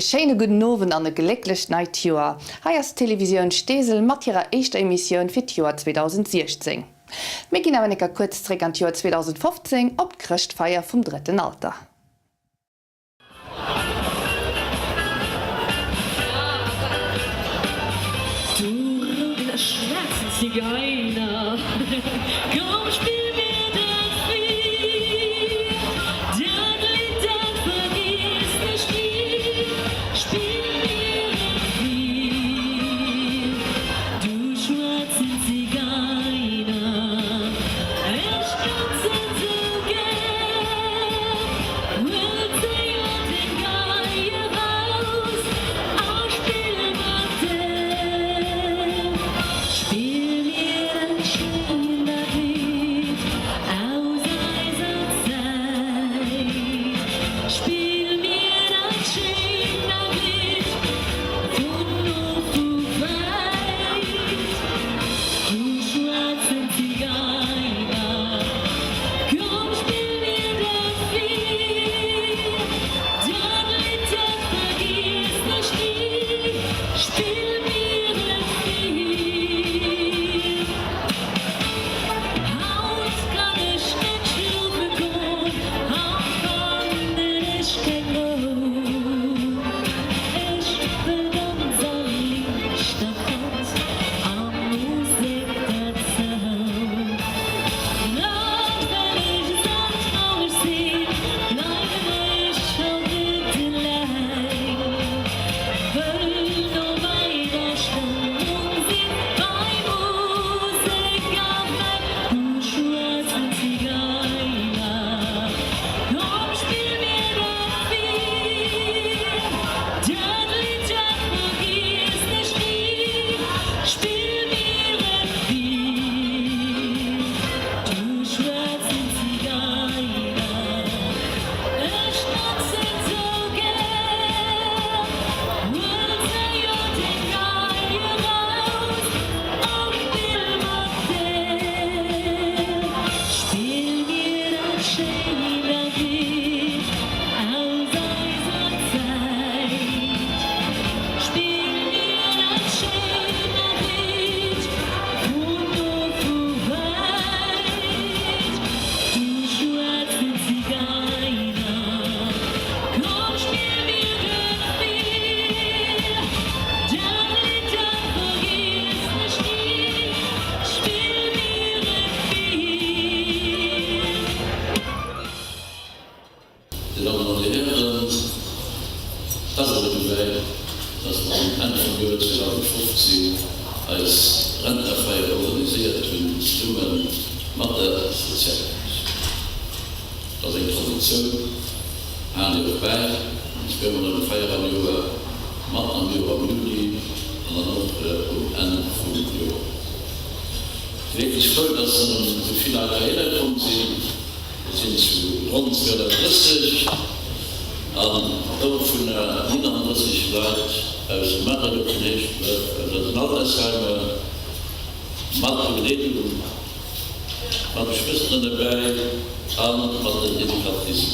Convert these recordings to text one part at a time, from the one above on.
E schéine gudden Owend an e glécklecht neit Joer. Hei ass d'Televisioun Steesel mat hirer éischter Emissioun fir d'Joer 2016. Mir ginn awer necker kuerz zréck an d'Joer 2015 op d'Chrëschtfeier vum drëtten Alter. Du rouder schwaarzen Zigeuner, komm spill mir dat Lidd, dat Lidd dat vergiesst ech ni, spill mir et vir. Du schwaarzen Zigeuner, ech danzen sou gär. Huel séier deng Gei eraus a spill mat där. Spill mir dat schéint Lidd aus eiser Zäit. Spill mir dat schéint Lidd vun no vu wäit. Du schwaarzen Zigeuner. Komm spill mir dat Lidd, dat Lidd dat vergiesst ech ni, spill mir et vir. Haut kann ech net schlofe goen, haut fannen ech keng Rou, ech wëll ganz a liichter fort a Musek derzou. Net well ech esou traureg sinn, bleiwen ech haut net eleng. Wëll no bei der Stëmmung sinn, bei Musek a Wäin. Du schwaarzen Zigeuner, komm spill mir dat Lidd, dat Lidd dat vergiesst ech ni, spill mir et vir. Du schwaarzen Zigeuner, ech danzen sou gär. Huel séier deng Gei eraus a spill mat där. Spill mir dat schéint Lidd aus eiser Zäit. Spill mir dat schéint Lidd vun no vu wäit. Du schwaarzen Zigeuner, komm spill mir et vir. Dat Lidd dat vergiesst ech ni, spill mir et vir. Dir Dammen an Dir Hären, et ass erëm esouwäit, dass mer um Enn vum Joer 2015 eis Rentnerfeier organiséiert hunn zesumme mat der Sozialkommissioun. Et ass eng Traditioun, halen Dir och bäi, mir spillen erëm Feier am Joer, matten am Joer am Juli an dann och um Enn vum Joer. Ech si wierklech frou, dass erëm esou vill Leit heihinner komm sinn. Et sinn zu ronn 230 an dovunner 39 Leit aus Marel op den Heeschduerf, aus eisen Altersheimer, mat Begleedung, mat Geschwësteren derbäi a mat den Educatricen.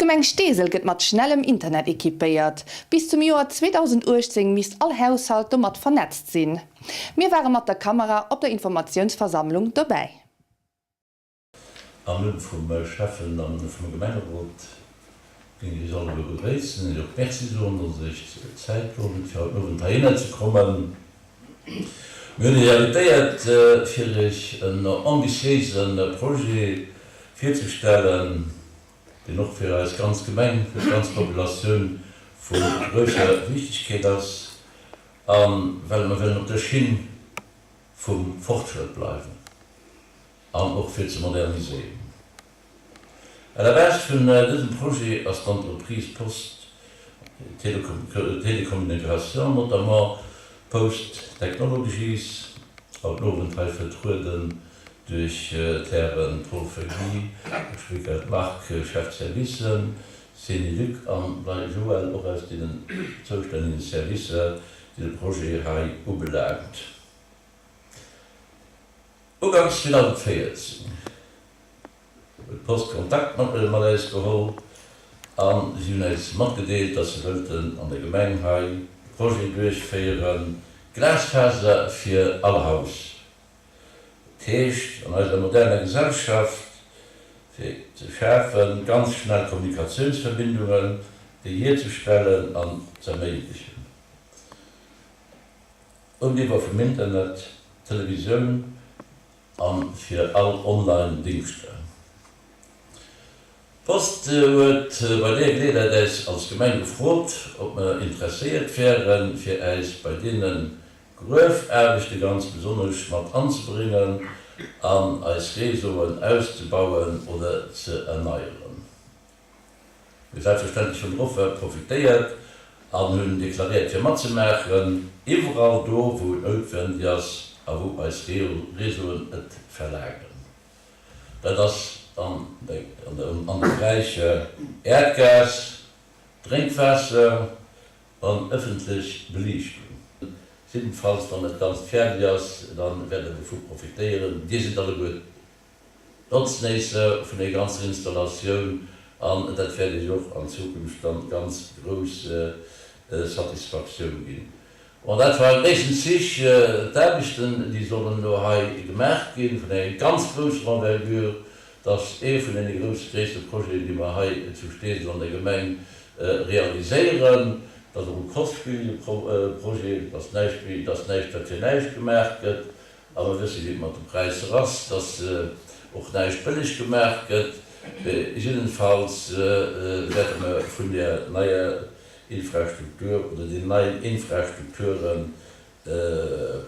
D'Gemeng Steesel gëtt mat schnellem Internet equipéiert. Bis zum Joer 2018 misst all Haushalt domat vernetzt sinn. Mir ware mat der Kamera op der Informatiounsversammlung dobäi. Am Numm vum Schäffen an vum Gemengerot géing ech Iech alleguer begréissen an Iech och Merci soen, dass Der Iech d'Zäit geholl hutt, fir haut den Owend heihinner ze kommen. Mir hunn Iech invitéiert, fir Iech en ambitiéise Projet virzestellen, deen och fir eis ganz Gemeng, fir d'ganz Populatioun vu grousser Wichtigkeet ass, a well mer wëllen op der Schinn vum Fortschrëtt bleiwen an och fir ze moderniséieren. À la base vun dësem Projet ass d'Entreprise Post Télécommunications, notamment Post Technologies, haut den Owend hei vertrueden duerch d'Häre Paul Feuilly, Schwickert Marc, Chef de service, Seni Luc an Blei Joël, och aus deenen zoustännegen Servicer, déi de Projet hei ubelaangt. Uganks 2014 huet d'Post Kontakt mat eis geholl a si hunn eis matgedeelt, dass se wëllten an der Gemeng hei e Projet duerchféieren, Glasfaser fir all Haus. Dat heescht, an eiser moderner Gesellschaft fir ze schafen, ganz schnell Kommunikatiounsverbindungen, déi hierzestellen an z'erméiglechen. Um Niveau vum Internet, Televisioun a fir all Online Dingschter. D'Post huet bei deer Geleeënheit äis als Gemeng gefrot, ob mer interesséiert wären, fir äis bei deene Gruefaarbechte ganz besonnesch mat anzebréngen an eis Réseauen auszebauen oder ze erneieren. Mir selbstverständlech hunn dovun profitéiert an hunn deklaréiert fir matzemaachen, iwwerall do wou et noutwendeg ass a wou eis Réseauen et verlaangen. Dat ass an de Beräicher Äerdgas, Drénkwaasser an ëffentlech Beliichtung. Jiddefalls wann dat Ganzt fäerdeg ass, da wäert der dovu profitéieren. Dir sidd alleguer D'Notznéisser vun der ganzer Installatioun, an dat wäert Iech och an Zukunft dann ganz grouss Satisfaktioun ginn. Bon, dat war a gréissen Zich d'Aarbechten, déi sollen elo hei gemaach ginn, vun enger ganz grousser Envergure. Dat ass ee vun deene grousse, gréisste Projeten, déi mer hei zu Steesel an der Gemeng realiséieren. Dat ass och e kostspielige Projet, dat ass näischt méi, dat ass näischt, wat fir näischt gemaach gëtt. A mer wësse wéi et mat de Präisser ass, dass och näischt bëlleg gemaach gëtt. Jiddenfalls wäerte mer vun där neier Infrastruktur oder deenen neien Infrastrukture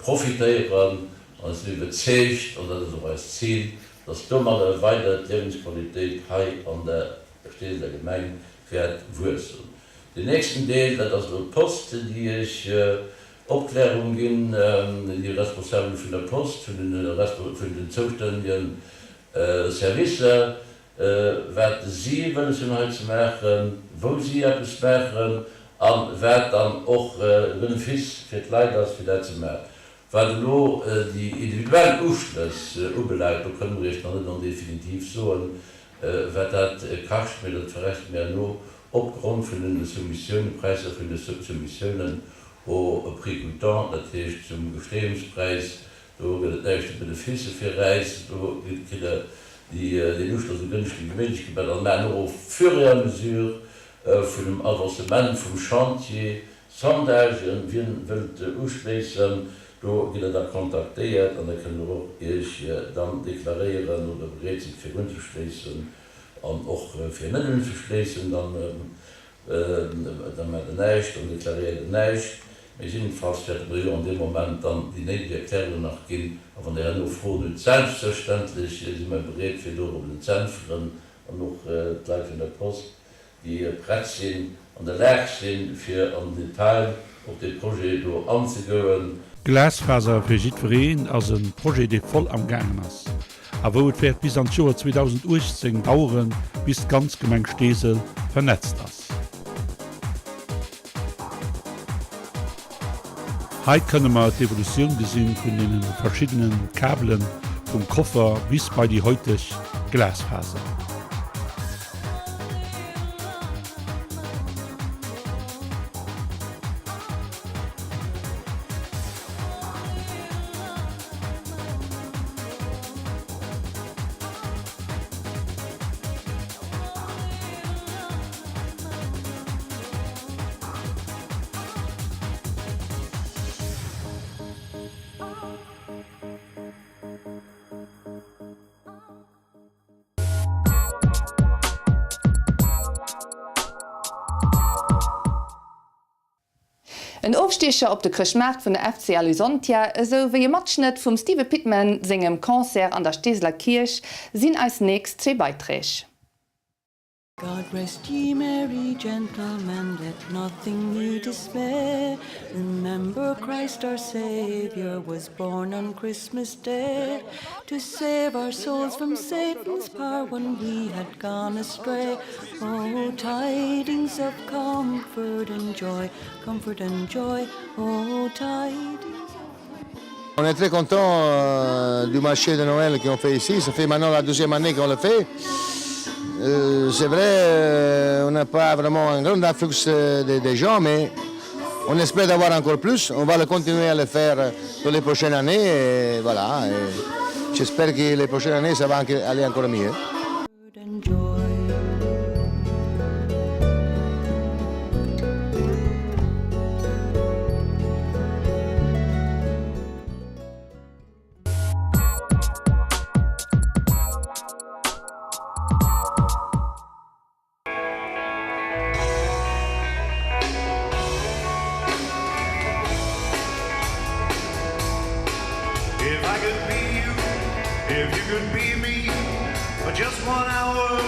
profitéieren. An ech sinn iwwerzeegt, an dat ass och eist Zil, dass domadder weider d'Liewensqualitéit hei an der Steeseler Gemeng wäert wuessen. Deen nächsten Deel, dat ass elo d'Post, déi ech Opklärung ginn déi Responsabel vun der Post, vun den zoustännege Servicer, wat si wëlles hunn hei ze maachen, wou si eppes maachen a wat dann och de Benefice fir d'Leit ass, fir dat ze maachen. Wat elo déi individuell Uschlëss ubelaangt, do kënne mer Iech nach net en définitive soen, wat dat kascht, mee dat verrechne mir herno opgrond vun den Soumissiounen, Präisser vun de Soumissiounen Au prix coûtant, dat heescht zum Gestehungspräis, do gëtt et näischt u Benefice fir äis, do kritt Der deen Uschloss esou gënschteg wéi méiglech gemat an maachen och au fur et à mesure vun dem Avancement vum Chantier Sondagen, wien wëllt uschléissen, do gitt Der da kontaktéiert an da kënnt Der och Iech dann deklaréieren oder bereet sidd fir unzeschléissen an och fir net unzeschléissen. Dann Da maacht Der näischt, dann deklaréiert Der näischt. Mee jiddefalls wäerte mer jo an deem Moment dann déi néideg Erklärungen nach ginn. A wann Der herno Froen hutt, selbstverständlech si mer bereet, fir dorobben z'äntweren. An och d'Leit vun der Post, déi prett sinn, an der Lag sinn, fir am Detail op dee Projet do anzegoen. Glasfaser fir jiddwereen ass e Projet, dee voll am gaangen ass a wou et wäert bis an d'Joer 2018 daueren, bis d'ganz Gemeng Steesel vernetzt ass. Hei kënne mer d'Evolutioun gesinn vun deene verschiddene Kabelen, vum Koffer bis bei déi heuteg Glasfaser. En Ofstiecher op de Chrëschtmaart vun der FC Alysontia esou wéi e Matschnëtt vum Steve Pittman sengem Concert an der Steeseler Kierch sinn eis nächst zwee Beiträg. God rest ye merry gentlemen, let nothing you dismay Remember Christ our Saviour was born on Christmas Day To save our souls from Satan's power when we had gone astray Oh tidings of comfort and joy, comfort and joy, oh tidings On est très content euh, du marché de Noël qu'on fait ici. Ça fait maintenant la deuxième année qu'on le fait. Euh, c'est vrai, euh, on n'a pas vraiment un grand afflux de, de gens, mais on espère d'avoir encore plus. On va le continuer à le faire dans les prochaines années. Et voilà. J'espère que les prochaines années, ça va aller encore mieux. If I could be you, if you could be me for just one hour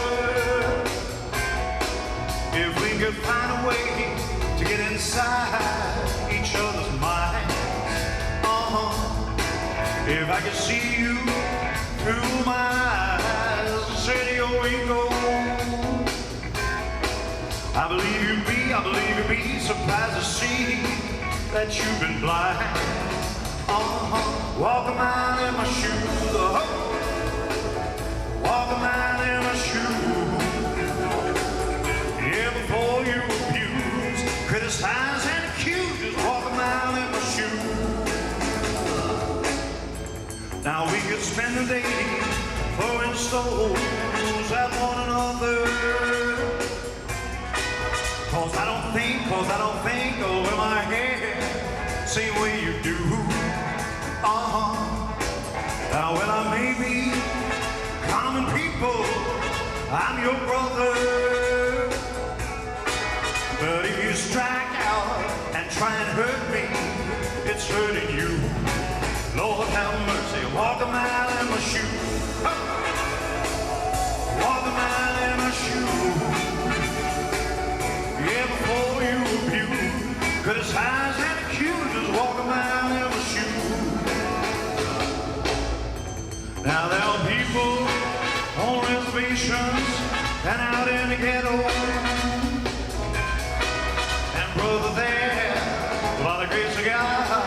If we could find a way to get inside each other's minds uh -huh. If I could see you through my eyes say your ego I believe you'd be, I believe you'd be surprised to see that you've been blind uh -huh. Walk a mile in my shoes uh -huh. Walk a mile in my shoes Yeah, before you abuse Criticize and accuse Just walk a mile in my shoes Now we could spend the day Throwing stones at one another Cause I don't think, cause I don't think Over my head Same way you do Uh-huh Now well I may be Common people I'm your brother But if you strike out And try and hurt me It's hurting you Lord have mercy Walk a mile in my shoe Walk a mile in my shoe Yeah, before you abuse Criticize and accuse Just walk a mile in my shoe Now there are people on reservations And out in the ghetto And brother there By the grace of God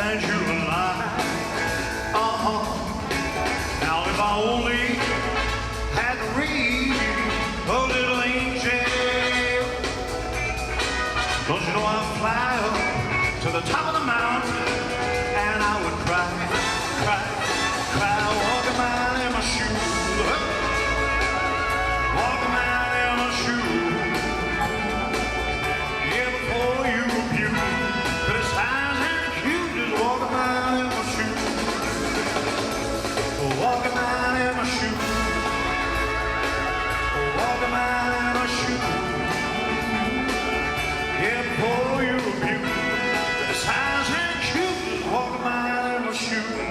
And you and I Uh-huh Now if I only had to read A little angel Don't you know I'd fly up To the top of the mountain And I would cry, cry, cry Walk a mile in my shoes Walk a mile in my shoes Yeah, before you abuse Criticize and accuse Just walk a mile in my shoes Walk a mile in my shoes Walk a mile in my shoes Yeah, before you abuse Criticize and accuse Walk a mile in my shoes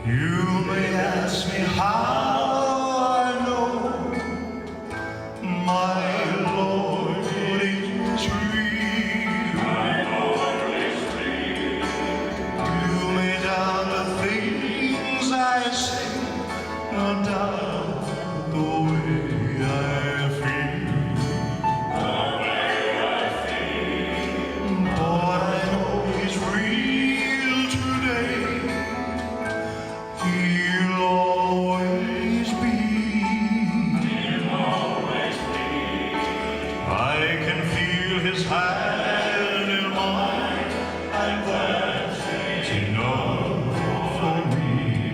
You may ask me how I know my Lord is real. My Lord is real. You may doubt the things I say, no doubt the way I feel. The way I feel. But I know he's real today. He'll always be. He'll always be. I can feel his hand in mine, and that's enough for me.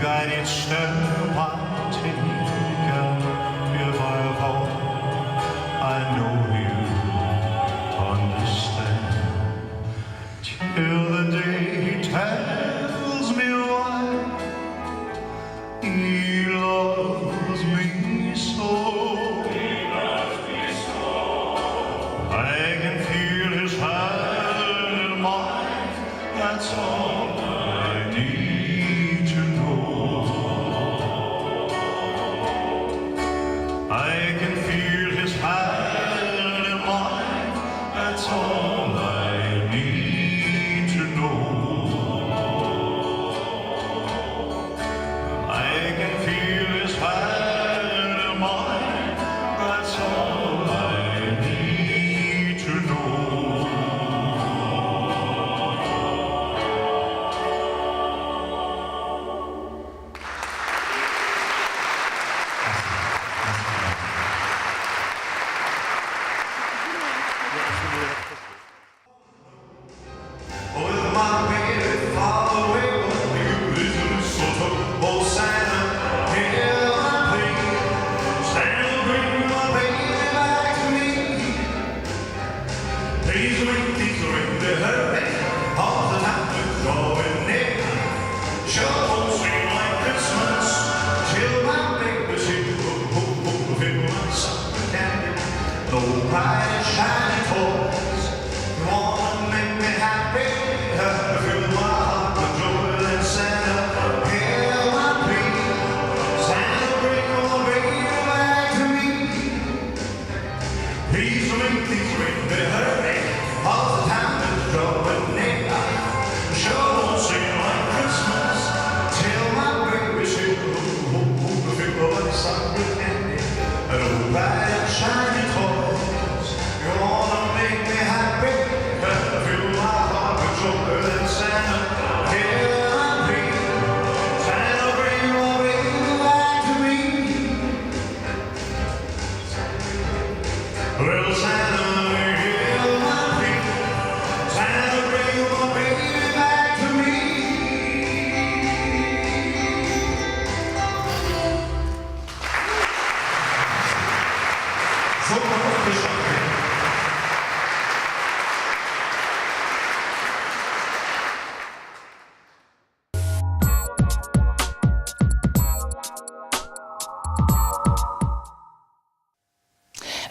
that each step I take and if I fall, I know you understand. Till the day he tells me why he loves me so. He loves me so. I can feel his hand in mine. That's all I need to know. I can feel his hand in mine. That's all I need to know. I can feel his hand in mine. That's all I need to know.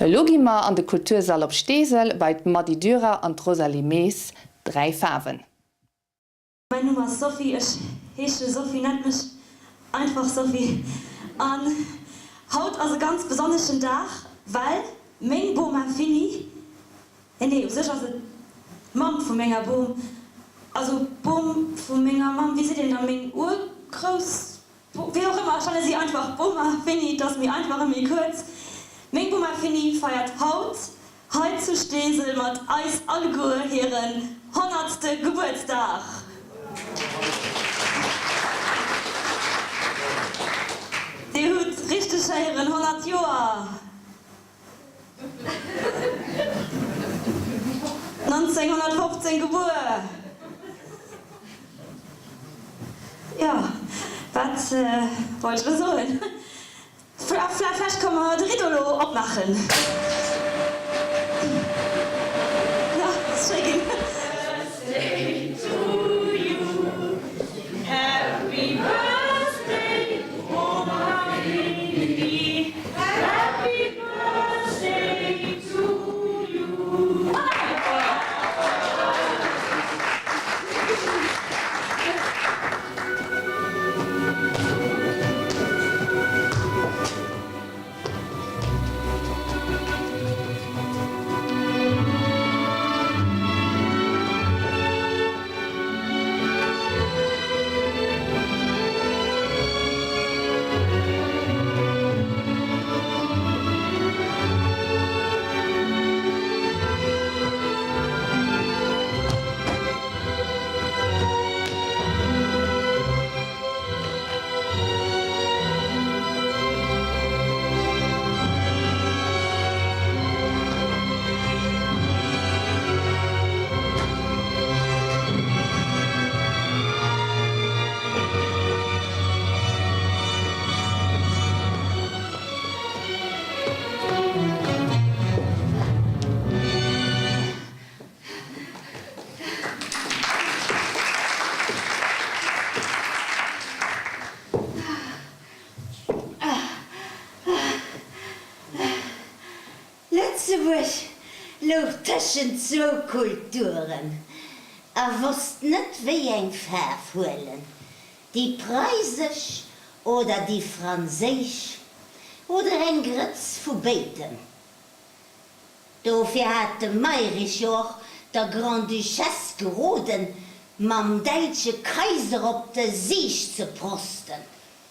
Elo gi mer an de Kultursall op Steesel bei d'Mady Dürer an d'Rosalie Mees, 3 Faarwen. Mäin Numm ass Sophie, ech heesche Sophie, nennt mech einfach Sophie. An haut ass e ganz besonneschen Dag, well meng Boma Finny, nee, u sech ass et d'Mamm vu menger Bom, also d'Bom vu menger Mamm, wéi seet een da, meng Urgrouss. Wéi och ëmmer, ech nenne si einfach Boma Finny, et ass méi einfach a méi kuerz. Meng Boma Finny feiert haut hei zu Steesel mat eis alleguer hiren honnertste Gebuertsdag! Dir hutt richteg héieren, 100 Joer! 1915 gebuer. Jo, wat wollt ech elo soen? Vläicht ka mer de Rideau elo opmaachen. Jo, ass schéi ginn. Lëtzebuerg louch tëschent zwou Kulturen a wosst net wéi eng Faarf huelen, déi preisesch oder déi franséisch oder eng Grëtz vu béidem. Dofir hat de Mayrisch jo och der Grande-Duchesse geroden, mam däitsche Kaiser op de Sieg ze prosten.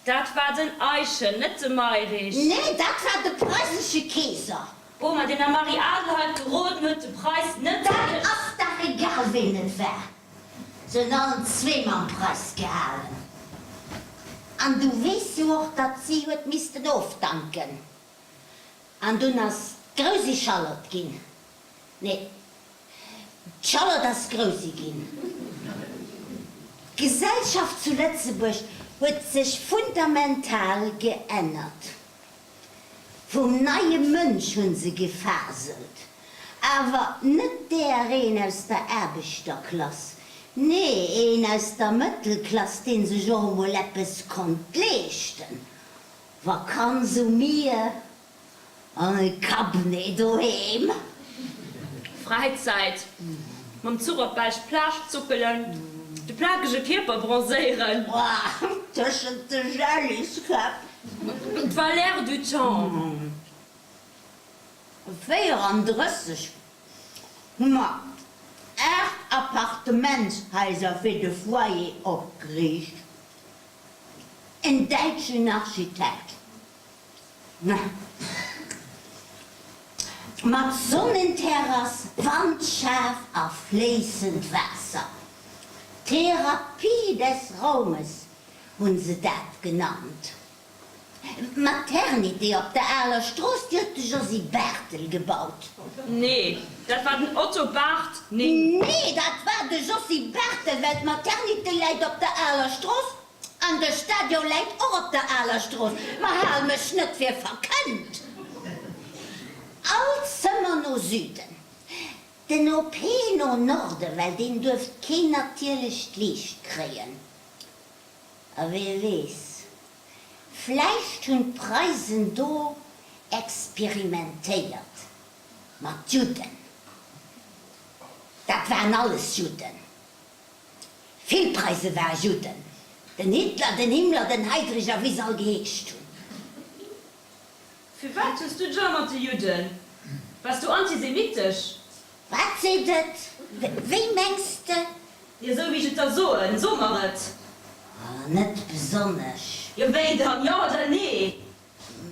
Dat war den Eyschen, net de Mayrisch. Nee, dat war de preisesche Keeser. Boma, deen der Marie-Adelheid geroden huet, de Preiss net ze Dat ass dach egal, ween et war. Se hunn allen zwee mam Preiss gehalen. An du weess jo och, datt si huet missten ofdanken. An dunn ass d'Grousi Charlotte ginn. Nee, d'Charlotte ass Grousi ginn. D'Gesellschaft zu Lëtzebuerg huet sech fundamental geännert. Vum neie Mënsch hu se gefaselt. Awer net där een aus der Aarbechterklass, nee, een aus der Mëttelklass, dee sech och emol eppes konnt leeschten. Vakanz um Mier an e Cabinet doheem. Fräizäit, Mam Zuch op d'belsch Plage zuckelen, de plakege Kierper bronzéieren. Tëschent de Jelliskäpp. Et war l'air du temps. 34 hu mer 8 Appartementshaiser fir de Foyer opgeriicht. En däitschen Architekt mat Sonnenterrass, Wandschaf a fléissend Waasser. Therapie des Raumes hunn se dat genannt. D'Maternité op der Aler Strooss, déi huet de Josy Barthel gebaut. Nee, dat war den Otto Barth, nee. Nee, dat war de Josy Barthel, well d'Maternité läit op der Aler Strooss an de Stadion läit och op der Aler Strooss. Ma hal mech net fir verkënnt! All Zëmmer no Süden, den OP no Norden, well deen duerft keen natierlecht Liicht kréien. A wee weess, vläicht hunn d'Preisen do experimentéiert mat Judden. Dat waren alles Judden. Vill Preise ware Judden, den Hitler, den Himmler, den Heydrich a wéi se all geheescht hunn. Firwat hues du d'Joer mat de Judden? Bass du antisemitesch? Wat seet et? Wéi mengs de? Jo, sou wéi ech et der soen. So mer et! Net besonnesch. Jo, wéi dann? Jo oder nee?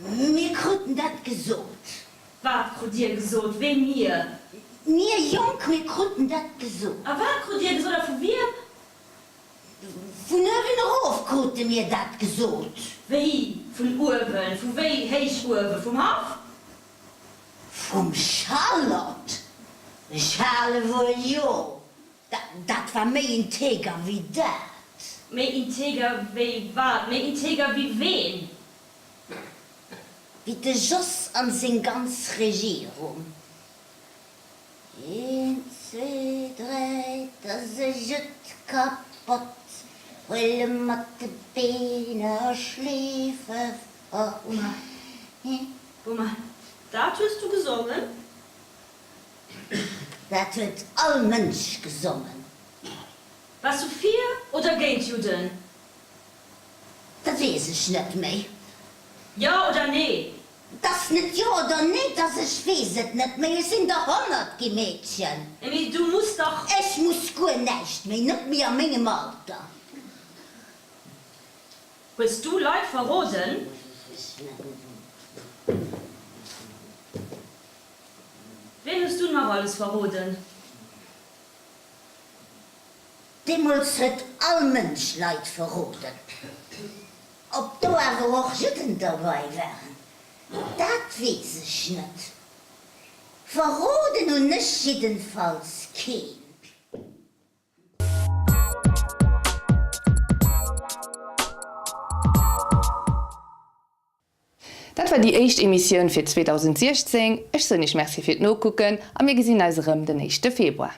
Mir kruten dat gesot. Wat krut dir gesot? Wee mir? Mir Jonk, mir kruten dat gesot. A wat krut dir gesot a vu wiem? Vun uewen erof krute mir dat gesot. Wéi vun uewen? Vu wéi héich uewe? Vum Haff? Vum Charlotte? Ech hale wuel jo. Dat war méi integer wéi dat. Méi integer wéi wat? Méi integer wéi ween? Wéi de Jos an seng ganz Regierung. Een, zwee, dräi, 't ass e Judd kapott, huele mat de Been a schleefe fort. Boma, Boma, dat hues du gesongen? Dat huet all Mënsch gesongen. Waars du fir oder géint Judden? Dat weess ech net méi. Jo oder nee? 't ass net jo oder nee, 't ass ech weess et net méi. Ech sinn der 100 gi, Meedchen. Mee du muss dach. Ech muss guer näischt méi, net méi a mengem Alter. Hues du Leit verroden? Ween hues du nach alles verroden? Deemools huet all Mënsch Leit verroden. Ob do awer och Judden derbei waren, dat weess ech net. Verroden hunn ech jiddenfalls keen. Dat war déi éischt Emissioun fir 2016. Ech soen iech Merci fir d'Nokucken a mir gesinn eis erëm den éischte Februar.